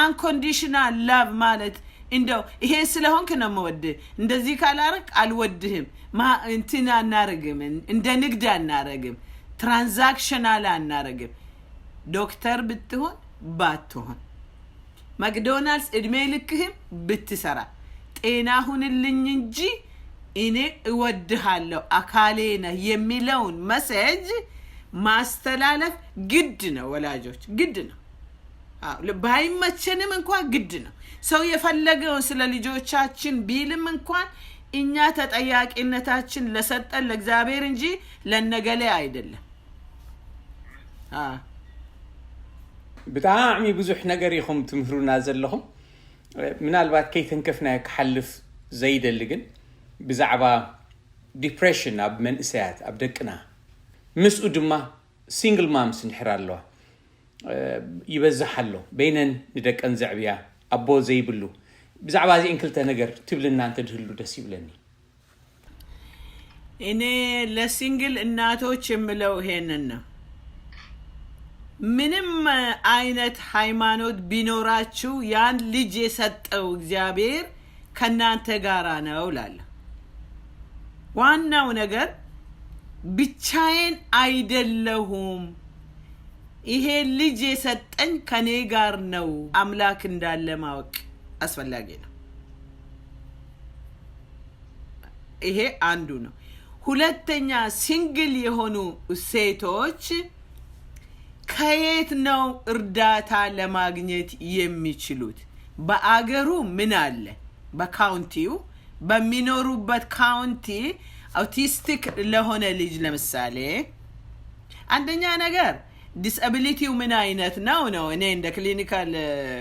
Unconditional love ማለት እንደው ይሄ ስለሆንክ ነው የምወድህ፣ እንደዚህ ካላረግ አልወድህም። ማ እንትን አናረግም፣ እንደ ንግድ አናረግም፣ transactional አናረግም። ዶክተር ብትሆን ባትሆን፣ ማክዶናልድስ እድሜ ልክህም ብትሰራ፣ ጤና ሁንልኝ እንጂ እኔ እወድሃለሁ አካሌ ነህ የሚለውን message ማስተላለፍ ግድ ነው። ወላጆች ግድ ነው። አዎ፣ ል- ባይመቸንም እንኳን ግድ ነው። ሰው የፈለገውን ስለ ልጆቻችን ቢልም እንኳን እኛ ተጠያቂነታችን ለሰጠን ለእግዚአብሔር እንጂ ለነገሌ አይደለም። አዎ። ብጣዕሚ ብዙሕ ነገር ኢኹም ትምህሩና ዘለኹም። ምናልባት ከይተንከፍናዮ ክሓልፍ ዘይደሊ ግን ብዛዕባ ዲፕሬሽን ኣብ መንእሰያት ኣብ ደቅና ምስኡ ድማ ሲንግል ማምስ እንድሕር ኣለዋ ይበዝሕ ኣሎ። በይነን ንደቀን ዘዕብያ ኣቦ ዘይብሉ ብዛዕባ እዚአን ክልተ ነገር ትብልና እንተድህሉ ደስ ይብለኒ። እኔ ለሲንግል እናቶች የምለው ይሄንን ነው። ምንም አይነት ሃይማኖት ቢኖራችሁ ያን ልጅ የሰጠው እግዚአብሔር ከእናንተ ጋራ ነው እላለሁ። ዋናው ነገር ብቻዬን አይደለሁም። ይሄ ልጅ የሰጠኝ ከኔ ጋር ነው። አምላክ እንዳለ ማወቅ አስፈላጊ ነው። ይሄ አንዱ ነው። ሁለተኛ፣ ሲንግል የሆኑ ሴቶች ከየት ነው እርዳታ ለማግኘት የሚችሉት? በአገሩ ምን አለ? በካውንቲው፣ በሚኖሩበት ካውንቲ አውቲስቲክ ለሆነ ልጅ ለምሳሌ፣ አንደኛ ነገር ዲስአቢሊቲው ምን አይነት ነው ነው። እኔ እንደ ክሊኒካል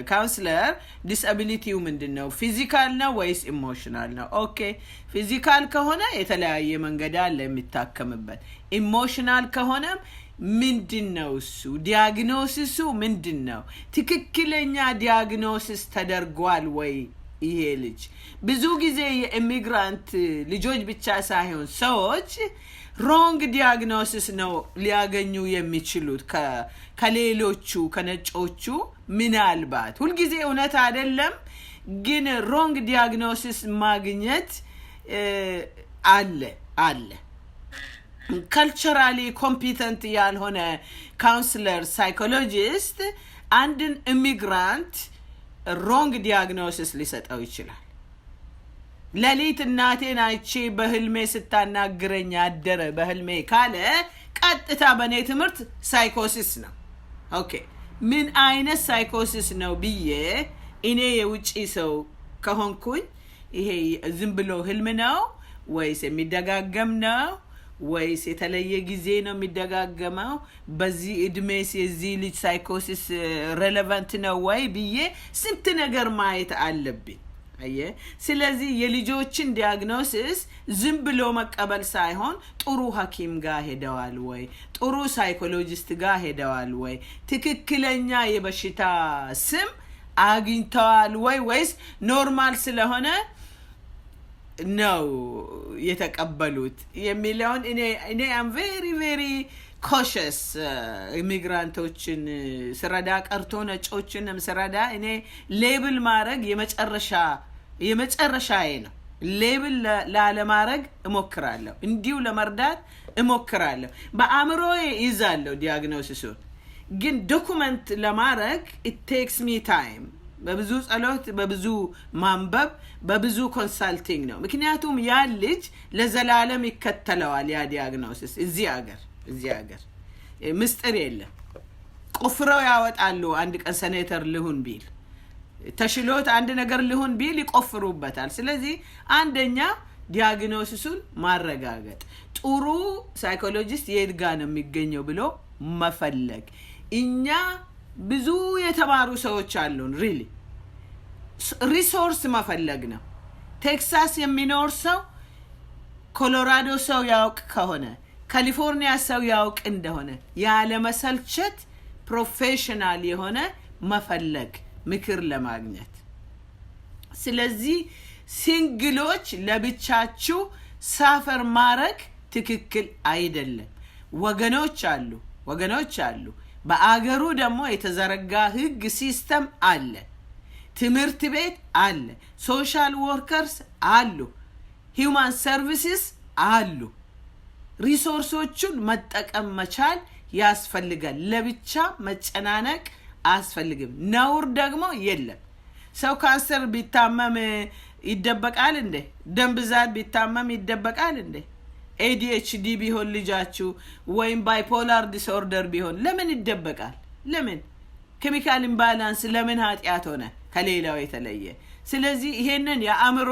ካውንስለር ዲስአቢሊቲው ምንድን ነው? ፊዚካል ነው ወይስ ኢሞሽናል ነው? ኦኬ፣ ፊዚካል ከሆነ የተለያየ መንገድ አለ የሚታከምበት። ኢሞሽናል ከሆነም ምንድን ነው እሱ? ዲያግኖሲሱ ምንድን ነው? ትክክለኛ ዲያግኖሲስ ተደርጓል ወይ? ይሄ ልጅ ብዙ ጊዜ የኢሚግራንት ልጆች ብቻ ሳይሆን ሰዎች ሮንግ ዲያግኖሲስ ነው ሊያገኙ የሚችሉት ከ- ከሌሎቹ ከነጮቹ። ምናልባት ሁልጊዜ እውነት አይደለም፣ ግን ሮንግ ዲያግኖሲስ ማግኘት አለ አለ። ካልቸራሊ ኮምፒተንት ያልሆነ ካውንስለር ሳይኮሎጂስት አንድን ኢሚግራንት ሮንግ ዲያግኖሲስ ሊሰጠው ይችላል። ሌሊት እናቴን አይቼ በህልሜ ስታናግረኝ አደረ በህልሜ ካለ ቀጥታ በእኔ ትምህርት ሳይኮሲስ ነው። ኦኬ፣ ምን አይነት ሳይኮሲስ ነው ብዬ እኔ የውጪ ሰው ከሆንኩኝ ይሄ ዝም ብሎ ህልም ነው ወይስ የሚደጋገም ነው ወይስ የተለየ ጊዜ ነው የሚደጋገመው? በዚህ እድሜስ የዚህ ልጅ ሳይኮሲስ ሬሌቫንት ነው ወይ ብዬ ስንት ነገር ማየት አለብኝ። አየ፣ ስለዚህ የልጆችን ዲያግኖሲስ ዝም ብሎ መቀበል ሳይሆን ጥሩ ሐኪም ጋር ሄደዋል ወይ፣ ጥሩ ሳይኮሎጂስት ጋር ሄደዋል ወይ፣ ትክክለኛ የበሽታ ስም አግኝተዋል ወይ፣ ወይስ ኖርማል ስለሆነ ነው የተቀበሉት የሚለውን እኔ እኔ አም ቬሪ ቬሪ ኮሸስ። ኢሚግራንቶችን ስረዳ ቀርቶ ነጮችንም ስረዳ እኔ ሌብል ማድረግ የመጨረሻ የመጨረሻዬ ነው። ሌብል ለ- ላለማድረግ እሞክራለሁ። እንዲሁ ለመርዳት እሞክራለሁ። በአእምሮዬ ይዛለሁ ዲያግኖሲሱን፣ ግን ዶኩመንት ለማድረግ it takes me time። በብዙ ጸሎት፣ በብዙ ማንበብ፣ በብዙ ኮንሳልቲንግ ነው። ምክንያቱም ያ ልጅ ለዘላለም ይከተለዋል ያ ዲያግኖሲስ። እዚህ ሀገር እዚህ ሀገር ምስጢር የለም። ቆፍረው ያወጣሉ። አንድ ቀን ሴኔተር ልሁን ቢል፣ ተሽሎት አንድ ነገር ልሁን ቢል ይቆፍሩበታል። ስለዚህ አንደኛ ዲያግኖሲሱን ማረጋገጥ፣ ጥሩ ሳይኮሎጂስት የት ጋ ነው የሚገኘው ብሎ መፈለግ። እኛ ብዙ የተማሩ ሰዎች አሉን። ሪሊ ሪሶርስ መፈለግ ነው። ቴክሳስ የሚኖር ሰው ኮሎራዶ ሰው ያውቅ ከሆነ፣ ካሊፎርኒያ ሰው ያውቅ እንደሆነ ያለመሰልቸት ፕሮፌሽናል የሆነ መፈለግ፣ ምክር ለማግኘት። ስለዚህ ሲንግሎች ለብቻችሁ ሳፈር ማረግ ትክክል አይደለም። ወገኖች አሉ፣ ወገኖች አሉ። በአገሩ ደግሞ የተዘረጋ ህግ ሲስተም አለ፣ ትምህርት ቤት አለ፣ ሶሻል ወርከርስ አሉ፣ ሂውማን ሰርቪስስ አሉ። ሪሶርሶቹን መጠቀም መቻል ያስፈልጋል። ለብቻ መጨናነቅ አያስፈልግም። ነውር ደግሞ የለም። ሰው ካንሰር ቢታመም ይደበቃል እንዴ? ደም ብዛት ቢታመም ይደበቃል እንዴ? ኤ ዲ ኤች ዲ ቢሆን ልጃችሁ ወይም ባይፖላር ዲስኦርደር ቢሆን ለምን ይደበቃል? ለምን? ኬሚካል ኢምባላንስ ለምን ኃጢአት ሆነ ከሌላው የተለየ? ስለዚህ ይሄንን የአእምሮ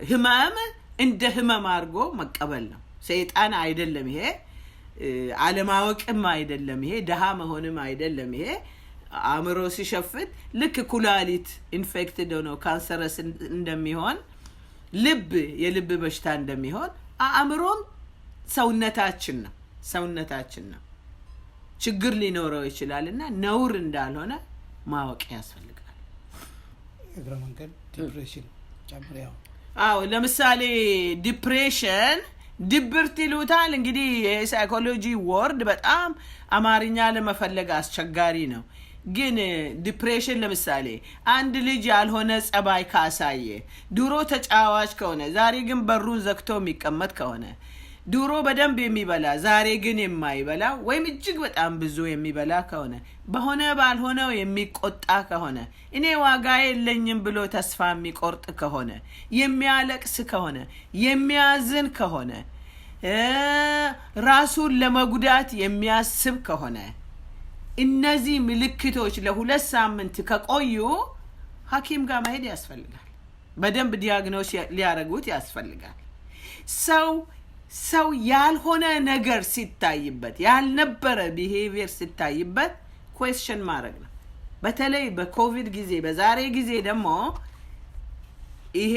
ህመም እንደ ህመም አድርጎ መቀበል ነው። ሰይጣን አይደለም ይሄ፣ አለማወቅም አይደለም ይሄ፣ ድሃ መሆንም አይደለም ይሄ። አእምሮ ሲሸፍት ልክ ኩላሊት ኢንፌክትድ ሆኖ ካንሰረስ እንደሚሆን፣ ልብ የልብ በሽታ እንደሚሆን፣ አእምሮም ሰውነታችን ነው፣ ሰውነታችን ነው። ችግር ሊኖረው ይችላል እና ነውር እንዳልሆነ ማወቅ ያስፈልጋል። እግረ መንገድ ዲፕሬሽን ጨምር። ያው አዎ፣ ለምሳሌ ዲፕሬሽን፣ ድብርት ይሉታል። እንግዲህ የሳይኮሎጂ ወርድ በጣም አማርኛ ለመፈለግ አስቸጋሪ ነው። ግን ዲፕሬሽን ለምሳሌ አንድ ልጅ ያልሆነ ጸባይ ካሳየ፣ ድሮ ተጫዋች ከሆነ ዛሬ ግን በሩን ዘግቶ የሚቀመጥ ከሆነ፣ ድሮ በደንብ የሚበላ ዛሬ ግን የማይበላ ወይም እጅግ በጣም ብዙ የሚበላ ከሆነ፣ በሆነ ባልሆነው የሚቆጣ ከሆነ፣ እኔ ዋጋ የለኝም ብሎ ተስፋ የሚቆርጥ ከሆነ፣ የሚያለቅስ ከሆነ፣ የሚያዝን ከሆነ፣ ራሱን ለመጉዳት የሚያስብ ከሆነ፣ እነዚህ ምልክቶች ለሁለት ሳምንት ከቆዩ ሐኪም ጋር መሄድ ያስፈልጋል። በደንብ diagnose ሊያደርጉት ያስፈልጋል። ሰው ሰው ያልሆነ ነገር ሲታይበት፣ ያልነበረ behavior ሲታይበት question ማድረግ ነው። በተለይ በ COVID ጊዜ፣ በዛሬ ጊዜ ደግሞ ይሄ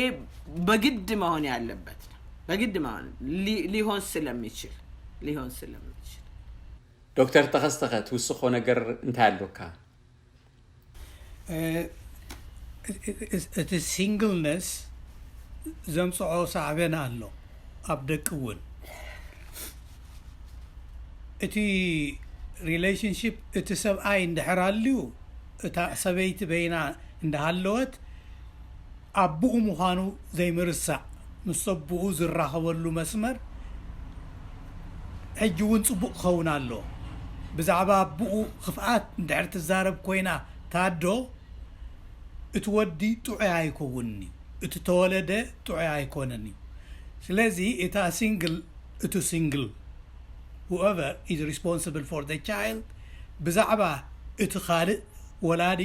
በግድ መሆን ያለበት ነው። በግድ መሆን ሊ- ሊሆን ስለሚችል ሊሆን ስለሚችል ዶክተር ተኸስተኸ ትውስኾ ነገር እንታይ ኣሎካ? እቲ singleness ዘምፅዖ ሳዕቤን ኣሎ ኣብ ደቂ እውን። እቲ relationship፣ እቲ ሰብኣይ እንድሕር ኣልዩ፣ እታ ሰበይቲ በይና እንዳሃለወት፣ ኣቦኡ ምዃኑ ዘይምርሳዕ፣ ምስ ኣቦኡ ዝራኸበሉ መስመር ሕጂ እውን ፅቡቕ ክኸውን ኣሎ። ብዛዕባ ኣቦኡ ክፍኣት እንድሕር ትዛረብ ኮይና ታዶ፣ እቲ ወዲ ጥዑይ ኣይከውንን እዩ፣ እቲ ተወለደ ጥዑይ ኣይኮነን እዩ። ስለዚ እታ ሲንግል፣ እቲ ሲንግል፣ whoever is responsible for the child፣ ብዛዕባ እቲ ካልእ ወላዲ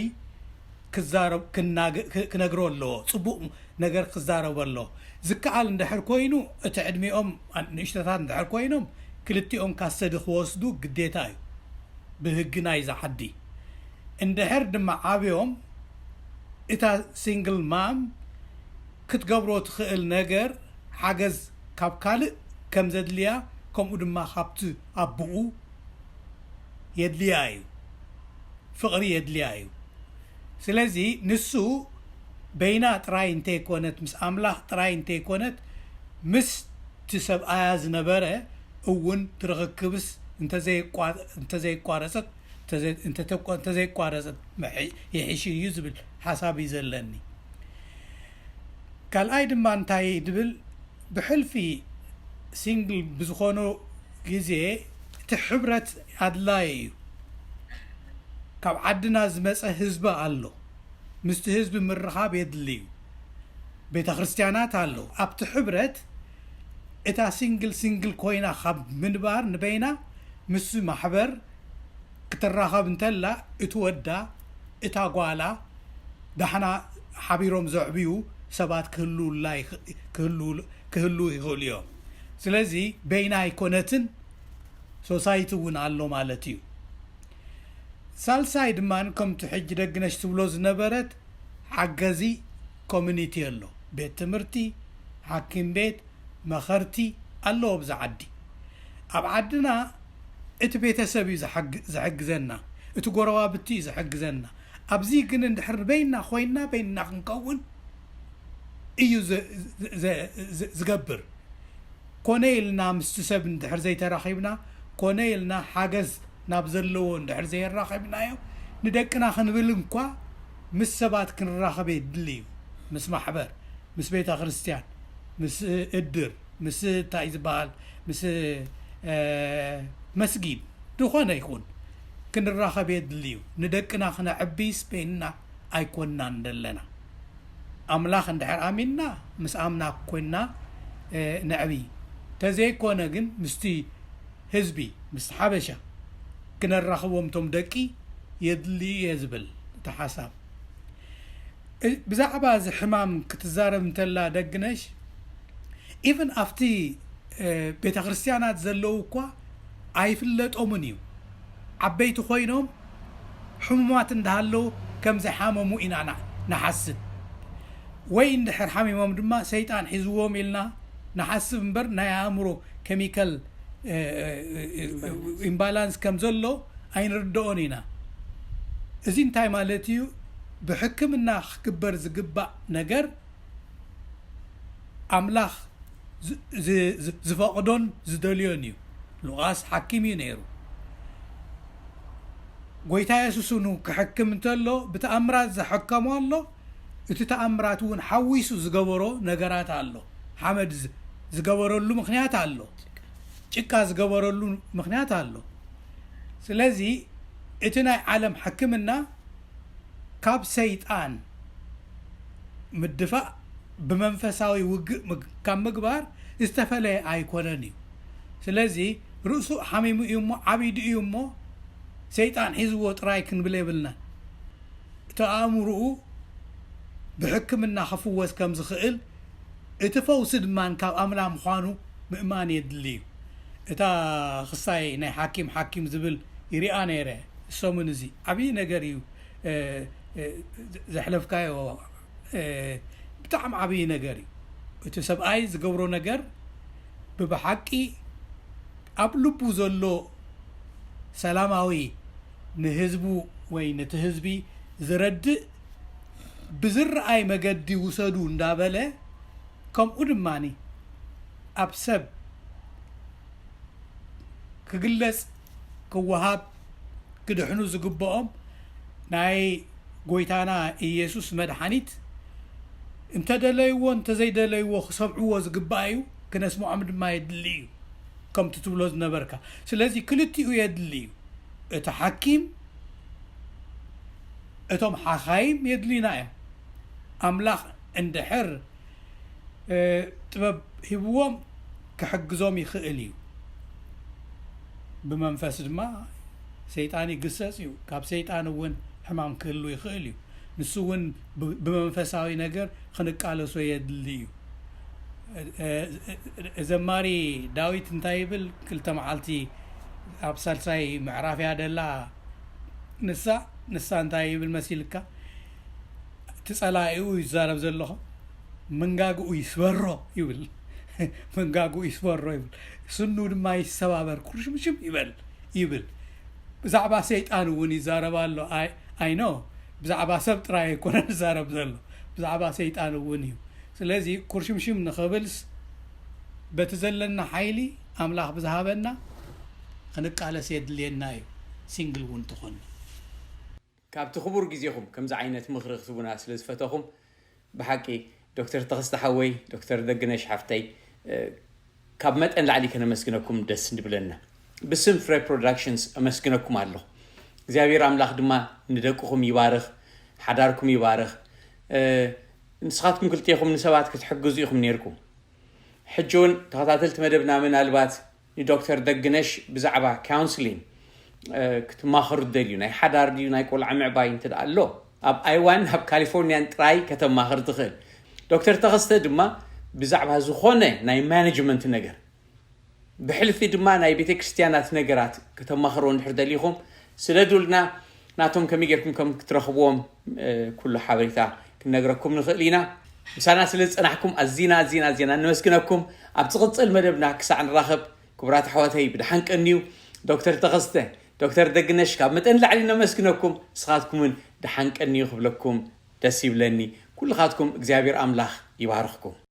ክዛረብ ክናገ- ክ- ክነግሮ ኣለዎ። ፅቡቕ ነገር ክዛረብ ኣለዎ። ዝከኣል እንድሕር ኮይኑ፣ እቲ ዕድሚኦም ንእሽተታት እንድሕር ኮይኖም፣ ክልቲኦም ካስተዲ ክወስዱ ግዴታ እዩ ብህጊ ናይዛ ዓዲ። እንድሕር ድማ ዓብዮም፣ እታ ሲንግል ማም ክትገብሮ ትኽእል ነገር፣ ሓገዝ ካብ ካልእ ከም ዘድልያ፣ ከምኡ ድማ ካብቲ ኣቦኡ የድልያ እዩ። ፍቕሪ የድልያ እዩ። ስለዚ ንሱ በይና ጥራይ እንተይኮነት፣ ምስ ኣምላኽ ጥራይ እንተይኮነት፣ ምስ እቲ ሰብኣያ ዝነበረ እውን ትርኽክብስ እንተዘይቋ- እንተዘይቋረጸት እንተዘይ- እንተተቋ- እንተዘይቋረጸት መሐ- ይሕሽ እዩ ዝብል ሓሳብ እዩ ዘለኒ። ካልኣይ ድማ እንታይ ድብል፣ ብሕልፊ ሲንግል ብዝኾኑ ግዜ እቲ ሕብረት ኣድላይ እዩ። ካብ ዓድና ዝመፀ ህዝቢ ኣሎ። ምስቲ ህዝቢ ምርኻብ የድሊ እዩ። ቤተ ክርስቲያናት ኣሎ። ኣብቲ ሕብረት እታ ሲንግል ሲንግል ኮይና ካብ ምንባር ንበይና ምስ ማሕበር ክትራኸብ እንተላ፣ እቲ ወዳ፣ እታ ጓላ፣ ዳሕና ሓቢሮም ዘዕብዩ ሰባት ክህልውላ ይኽ- ክህልው- ክህልው ይኽእሉ እዮም። ስለዚ በይና ኣይኮነትን፣ ሶሳይቲ እውን ኣሎ ማለት እዩ። ሳልሳይ ድማ ከምቲ ሕጂ ደግነሽ ትብሎ ዝነበረት ሓገዚ ኮሚኒቲ ኣሎ። ቤት ትምህርቲ፣ ሓኪም ቤት፣ መኸርቲ ኣለዎ ኣብዚ ዓዲ። ኣብ ዓድና እቲ ቤተሰብ እዩ ዝሓግ- ዝሕግዘና፣ እቲ ጎረባብቲ እዩ ዝሕግዘና። ኣብዚ ግን እንድሕር በይና ኮይንና በይንና ክንከውን እዩ ዝ- ዝ- ዝ- ዝገብር። ኮነ ኢልና ምስቲ ሰብ እንድሕር ዘይተራኺብና፣ ኮነ ኢልና ሓገዝ ናብ ዘለዎ እንድሕር ዘየራኺብናዮ፣ ንደቅና ክንብል እንኳ ምስ ሰባት ክንራኸብ የድሊ እዩ። ምስ ማሕበር፣ ምስ ቤተ ክርስቲያን፣ ምስ እድር፣ ምስ እንታይ ዝበሃል፣ ምስ እ፣ መስጊድ፣ ዝኾነ ይኹን ክንራኸብ የድሊ እዩ። ንደቅና ክነዕብይስ በይንና ኣይኮንናን ዘለና። ኣምላኽ እንድሕር ኣሚንና፣ ምስ ኣምላኽ ኮይንና እ፣ ነዕብይ። ተዘይኮነ ግን ምስቲ ህዝቢ፣ ምስ ሓበሻ ክነራኽቦም እቶም ደቂ የድሊ እየ ዝብል እቲ ሓሳብ። እ፣ ብዛዕባ እዚ ሕማም ክትዛረብ እንተላ ደግነሽ፣ ኢቨን ኣብቲ እ፣ ቤተ ክርስቲያናት ዘለዉ እኳ ኣይፍለጦምን እዩ። ዓበይቲ ኮይኖም ሕሙማት እንዳሃለዉ ከም ዝሓመሙ ኢና ና- ንሓስብ። ወይ እንድሕር ሓሚሞም ድማ ሰይጣን ሒዝዎም ኢልና ንሓስብ እምበር፣ ናይ ኣእምሮ ኬሚካል እ፣ እ፣ እ፣ ኢምባላንስ ከም ዘሎ ኣይንርድኦን ኢና። እዚ እንታይ ማለት እዩ? ብሕክምና ክግበር ዝግባእ ነገር ኣምላኽ ዝ- ዝ- ዝ- ዝፈቕዶን ዝደልዮን እዩ። ሉቃስ ሓኪም እዩ ነይሩ። ጎይታ የሱስ ኑ ክሕክም እንተሎ ብተኣምራት ዘሐከሞ ኣሎ። እቲ ተኣምራት እውን ሓዊሱ ዝገበሮ ነገራት ኣሎ። ሓመድ ዝ- ዝገበረሉ ምኽንያት ኣሎ። ጭቃ ዝገበረሉ ምኽንያት ኣሎ። ስለዚ እቲ ናይ ዓለም ሕክምና ካብ ሰይጣን ምድፋእ ብመንፈሳዊ ውግእ ካብ ምግባር ዝተፈለየ ኣይኮነን እዩ። ስለዚ ርእሱ ሓሚሙ እዩ እሞ ዓቢዱ እዩ እሞ ሰይጣን ሒዝዎ ጥራይ ክንብል የብልና። እቲ ኣእምርኡ ብሕክምና ክፍወስ ከም ዝኽእል እቲ ፈውሲ ድማ ካብ ኣምላኽ ምዃኑ ምእማን የድሊ እዩ። እታ ክሳይ ናይ ሓኪም ሓኪም ዝብል ይሪኣ ነይረ። ሰሙን እዚ ዓብዪ ነገር እዩ ዘሕለፍካዮ። ብጣዕሚ ዓብዪ ነገር እዩ። እቲ ሰብኣይ ዝገብሮ ነገር ብብሓቂ ኣብ ልቡ ዘሎ ሰላማዊ ንህዝቡ ወይ ነቲ ህዝቢ ዝረድእ ብዝረኣይ መገዲ ውሰዱ እንዳበለ ከምኡ ድማ ኣብ ሰብ ክግለጽ ክወሃብ ክድሕኑ ዝግብኦም ናይ ጎይታና ኢየሱስ መድሓኒት እንተደለይዎ እንተዘይደለይዎ ክሰምዕዎ ዝግባእ እዩ። ክነስምዖም ድማ የድሊ እዩ። ከምቲ ትብሎ ዝነበርካ ስለዚ ክልቲኡ የድሊ እዩ። እቲ ሓኪም እቶም ሓኻይም የድልዩና እዮም። ኣምላኽ እንድሕር ጥበብ ሂብዎም ክሕግዞም ይኽእል እዩ። ብመንፈስ ድማ ሰይጣን ይግሰጽ እዩ። ካብ ሰይጣን እውን ሕማም ክህሉ ይኽእል እዩ። ንሱ እውን ብመንፈሳዊ ነገር ክንቃለሶ የድሊ እዩ። ዘማሪ ዳዊት እንታይ ይብል? ክልተ መዓልቲ ኣብ ሳልሳይ ምዕራፍ እያ ደላ ንሳ ንሳ እንታይ ይብል መሲልካ? እቲ ጸላኢኡ ይዛረብ ዘለኹ መንጋግኡ ይስበሮ ይብል። መንጋግኡ ይስበሮ ይብል። ስኑ ድማ ይሰባበር ኩርሽምሽም ይበል ይብል። ብዛዕባ ሰይጣን እውን ይዛረብ ኣሎ። ኣይኖ ብዛዕባ ሰብ ጥራይ ኣይኮነን ዝዛረብ ዘሎ፣ ብዛዕባ ሰይጣን እውን እዩ። ስለዚ ኩርሽምሽም ንኽብልስ በቲ ዘለና ሓይሊ ኣምላኽ ብዝሃበና ክንቃለስ የድልየና እዩ። ሲንግል እውን ትኾን ካብቲ ክቡር ግዜኹም ከምዚ ዓይነት ምኽሪ ክትቡና ስለ ዝፈተኹም ብሓቂ ዶክተር ተኸስተ ሓወይ፣ ዶክተር ደግነሽ ሓፍተይ ካብ መጠን ላዕሊ ከነመስግነኩም ደስ እንድብለና። ብስም ፍረ ፕሮዳክሽንስ ኣመስግነኩም ኣለኹ። እግዚኣብሔር ኣምላኽ ድማ ንደቅኹም ይባርኽ፣ ሓዳርኩም ይባርኽ። ንስኻትኩም ክልቴኹም ንሰባት ክትሕግዙ ኢኹም ነይርኩም። ሕጂ እውን ተኸታተልቲ መደብና ምናልባት ንዶክተር ደግነሽ ብዛዕባ ካውንስሊንግ ክትማኸሩ ትደልዩ፣ ናይ ሓዳር ድዩ ናይ ቆልዓ ምዕባይ እንተ ኣሎ ኣብ ኣይዋን ኣብ ካሊፎርኒያን ጥራይ ከተማኽር ትኽእል። ዶክተር ተኸስተ ድማ ብዛዕባ ዝኾነ ናይ ማኔጅመንት ነገር ብሕልፊ ድማ ናይ ቤተ ክርስቲያናት ነገራት ከተማኽርዎ እንድሕር ደሊኹም ስደዱልና። ናቶም ከመይ ጌርኩም ከም ክትረኽብዎም ኩሉ ሓበሬታ ክንነግረኩም ንኽእል ኢና። ምሳና ስለ ዝጸናሕኩም ኣዚና ኣዚና ኣዚና ነመስግነኩም። ኣብ ዝቕጽል መደብና ክሳዕ ንራኸብ ክቡራት ኣሕዋተይ ብድሓን ቀንዩ። ዶክተር ተኸስተ፣ ዶክተር ደግነሽ ካብ መጠን ላዕሊ ነመስግነኩም። ንስኻትኩምን ድሓን ቀንዩ ክብለኩም ደስ ይብለኒ። ኩልኻትኩም እግዚኣብሔር ኣምላኽ ይባርኽኩም።